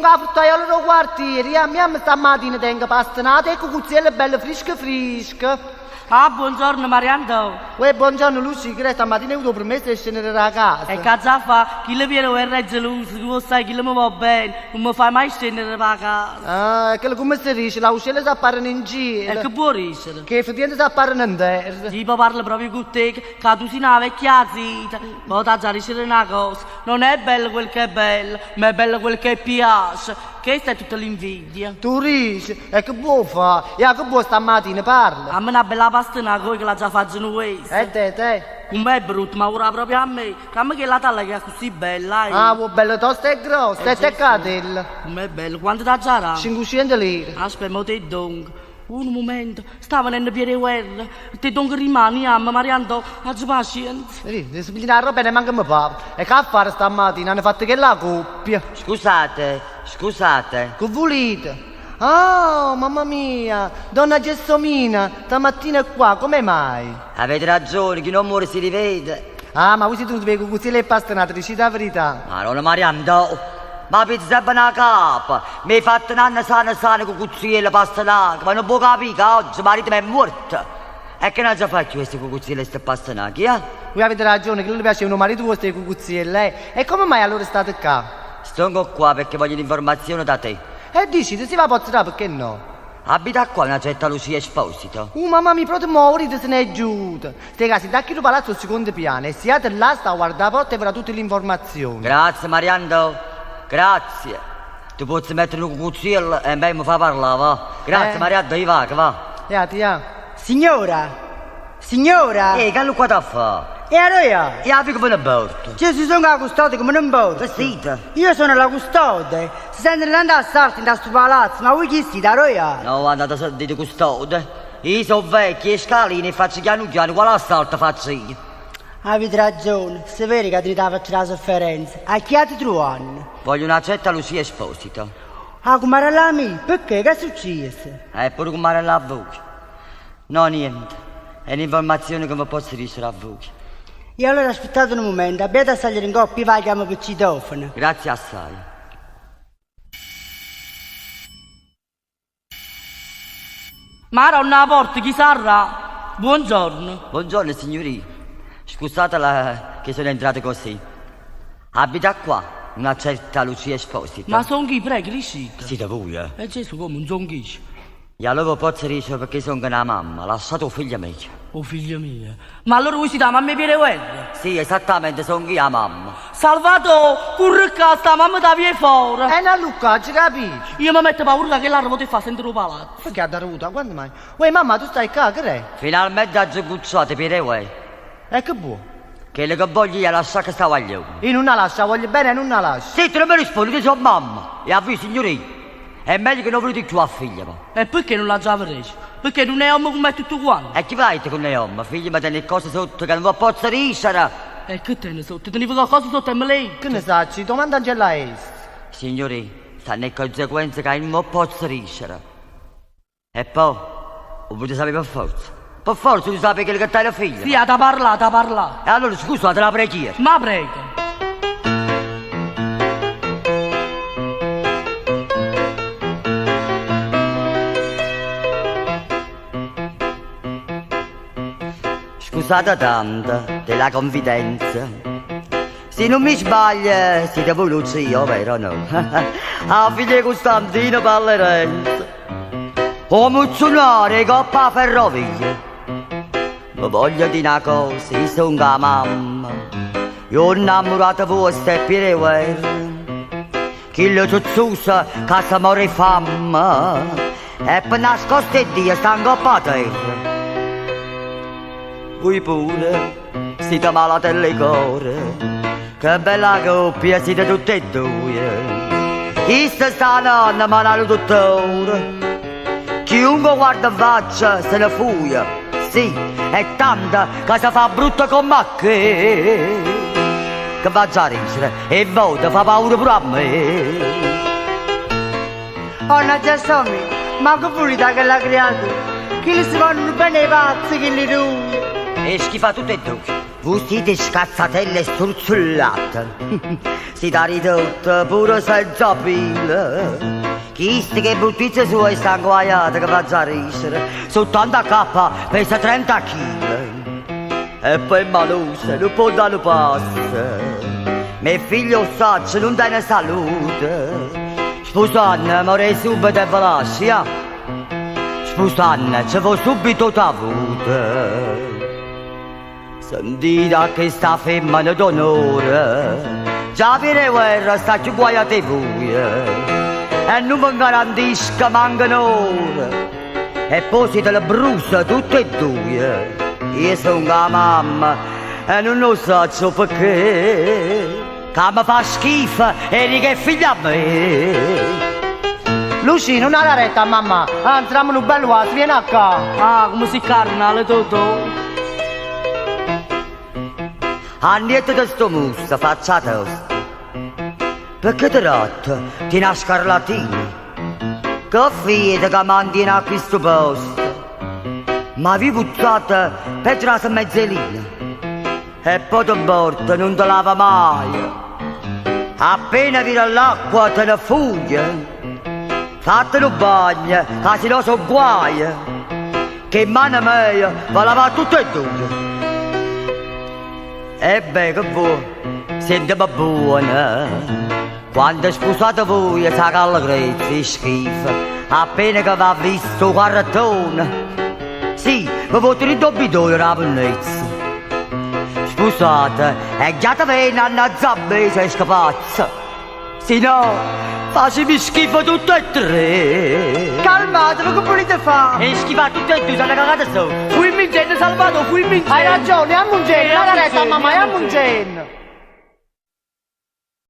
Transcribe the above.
sono la fruttaiola del quartiere, io a mia stamattina tengo pastinate e cucuzzielle belle fresche fresche. Ah, buongiorno Mariando. Uè, buongiorno Lucy, che stamattina ho avuto permesso di scendere da casa. E cazzo a fa? Chi le viene guerra è geloso, tu lo sai chi mi va bene, non mi fai mai scendere da casa. Ah, quello come si dice, la uscella si appare in giro. E che può dicere? Che effettivamente si appare in terra. Tipo parlo proprio con te, che tu sei una vecchia zita. Ma ti già dicere una cosa, non è bello quel che è bello, ma è bello quel che piace. Questa è tutta l'invidia. Tu dici, e che può fare? E che può stamattina parla? A me una bella pastinaca che la già faccio questa. E te, te? Com'è brutto, ma ora proprio a me. Che a me che la talla che è così bella. Eh. Ah, bella tosta e grossa, e te catella. Com'è bello, quanto ti già 500 lire. Aspetta, mo te dongo. Un momento, stava nel piede guerra. Te dongo rimani, amma, Mariando, aggi pazienza. Sì, si piglia la roba e neanche mi fa. E che a fare stamattina? Hanno fatto che la coppia. Scusate, scusate. Che volete? Oh, mamma mia, donna Gelsomina, stamattina qua, come mai? Avete ragione, chi non muore si rivede. Ah, ma voi siete tutti con cucina e pastinate, dici la verità. Ma non Mariando, ma pizza una capa. Mi hai fatto un'anna sana sana con cucina e pastanaca, ma non può capire che oggi marito mi è morto. E che non ci faccio queste cucuzzelle e queste pastanache, eh? Voi avete ragione, che non le piace un marito vostro e cucuzzelle, eh? E come mai allora state qua? Sto qua perché voglio l'informazione da te. E dici, se si va a pozzare, perché no? Abita qua una certa Lucia Esposito. Oh mamma mia, proprio morite se ne è giuta. Ste casi da chi lo palazzo al secondo piano e siate là sta a guardare la porta e avrà tutte le informazioni. Grazie Mariando, grazie. Tu puoi mettere un cucuzziello e me mi fa parlare, va. Grazie Eh. Mariando, io va, che va. Iati, ya. Signora, signora. Ehi, che qua t'ha fa? E allora? E la figa come morto. Cioè, si sono la custode come non porto. Vestita. Io sono la custode. Si sentono tanto assalti in questo palazzo, ma voi chi siete, Roia? No, andate a dite custode. Io sono vecchio e scalini e faccio piano piano, quale assalto faccio io? Avete ragione, se vero che ti faccio la sofferenza. A chi ti trovano? Voglio una certa Lucia Esposito. Ah, come era la mia? Perché? Che è successo? Eh, pure come era la voi. No, niente. È un'informazione che mi posso dire a voi. E allora aspettate un momento, abbiate a salire in coppia, vai chiamo per citofono. Grazie assai. Maronna la porta, chi sarà? Buongiorno. Buongiorno signorina. Scusate la... che sono entrato così. Abita qua una certa Lucia Esposito. Ma son chi, prego, riuscite? Siete voi, eh? E Gesù come un son chi? E allora posso dire perché sono una mamma, lasciato figlio mio. Oh figlio mio. Ma allora voi siete la mamma di guerra? Sì, esattamente, sono io la mamma. Salvatore, corri qua, sta mamma da via fuori. E non Luca, ci capisci? Io mi metto paura che l'arrivo ti fa sentire un palazzo. Perché ha dato Quando mai? Uè mamma, tu stai qua, che è? Finalmente ha gucciato per voi. E che buo? Che le che voglio io lasciare che stava guaglione. Io non la lascio, voglio bene e non la lascio. Sì, tu non mi rispondi, che sono mamma. E a voi signorina. È meglio che non volete più a figlia. ma. E perché non la già avrei? Perché non è uomo come tutto quanto. E chi vai con le uomo? Figlia mi tiene cose sotto che non vi posso dicere. E che te ne sotto? Tenevo qualcosa sotto e me lei. Che ne sacci? Domanda Angela Est. Signori, stanno le conseguenze che io non posso dicere. E poi, lo volete sapere per forza. Per forza tu sai che che la figlia. Sì, ha da parlare, da parlare. E allora scusate la preghiera. Ma prego. Scusate tanto della confidenza. Se non mi sbaglio, siete voi Lucia, vero no? A figlia di Costantino Pallerenzo. O muzzonare coppa ferrovia. Ma voglio dire una cosa, io sono la mamma. Io ho innamorato vostra e per guerra. Chi lo zuzzusa che si muore fame. E per nascosto e Dio sta in coppa a terra. Voi pure siete malate alle core, che bella coppia siete tutte e due. Chi sta nonna ma non dottore, chiunque guarda in faccia se ne fuia, sì, è tanta che si fa brutta come a che. Che va già a ridere e vota fa paura pure a me. Oh, non c'è ma che volete che la creatura? Chi li si fanno bene i pazzi, chi li due? E schifa tutte e due. Voi siete scazzatelle e struzzullate. Siete ridotte pure senza pile. Chisti che bruttizze sue sta inguaiate che faccio a ridere. Soltanto a cappa pesa 30 kg. E poi malusa, non può dare un passo. Mio figlio saccio non tiene salute. Sposando, muore subito e ve. Sposando, ci vuole subito tavuto. Sentite che sta femmina d'onore. Già per guerra sta più guai a te voi. E non mi garantisco manco un'ora. E poi siete le brusa tutte e due. Io sono la mamma e non lo so perché. Che mi fa schifo e che figlia a me. Luci, non ha la retta mamma. Anzi, dammi un bello vaso, vieni a qua. Ah, come si carnale tutto. A niente di sto musso, faccia tosta. Perché ti rotto? Ti una scarlatina. Che fede che mantiene a questo posto? Ma vi buttate peggio la mezzolina. E poi ti morto, non te lava mai. Appena vira l'acqua te ne fugge. Fatelo bagno, che se no sono guai. Che mano mia va lavare tutte e due. E beh, che vuoi? Sentimi buona. Quando sposate voi, sa che allegrezza e schifo. Appena che va visto il carrettone. Sì, vi potete il bidone la bellezza. Sposate, e già te viene a me se scapazza. Se no, facemi schifo tutte e tre. Calmatevi, che volete fare? E schifo tutte e due, sono cagate sotto. Fui in gente, Salvatore, fui in Hai ragione, è un gen, non la retta mamma, è un gen.